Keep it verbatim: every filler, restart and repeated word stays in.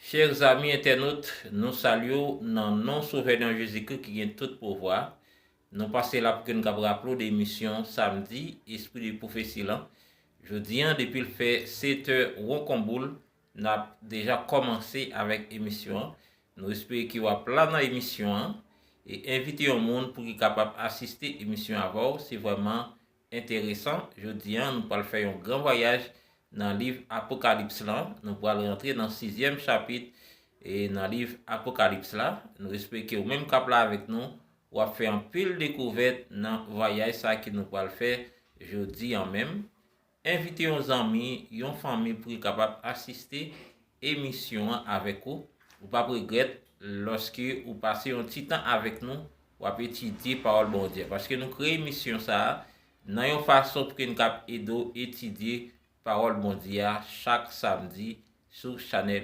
Chè zanmi entènot, nou salye w nan non Sovè nou an Jezikri ki gen tout pouvwa. Nou pase la pou ke n kab raple w de emisyon samdi, Espri de Pwofesi lan. Jodi an, depi l fè sèt è won kon boul, n ap deja kòmanse avèk emisyon an. Nou espere ke w ap la nan emisyon an e envite yon moun pou ki kapab asiste emisyon avè w. Se vrèman enteresan. Jodi an, nou pral fè yon gran vwayaj nan liv Apokalips lan. Nou pral rantre nan sizyèm chapit e nan liv Apokalips la. Nou espere ke ou menm k ap la avèk nou, w ap fè anpil dekouvèt nan vwayaj sa ke nou pral fè jodi an menm. Envite yon zanmi, yon fanmi pou ki kapab asiste emisyon an avèk ou. Ou p ap regrèt lòske ou pase yon ti tan avèk nou, w ap etidye pawòl Bondye. Paske nou kreye emisyon sa a nan yon fason pou ke n kab ede w etidye pawòl Bondye a chak samdi sou chanèl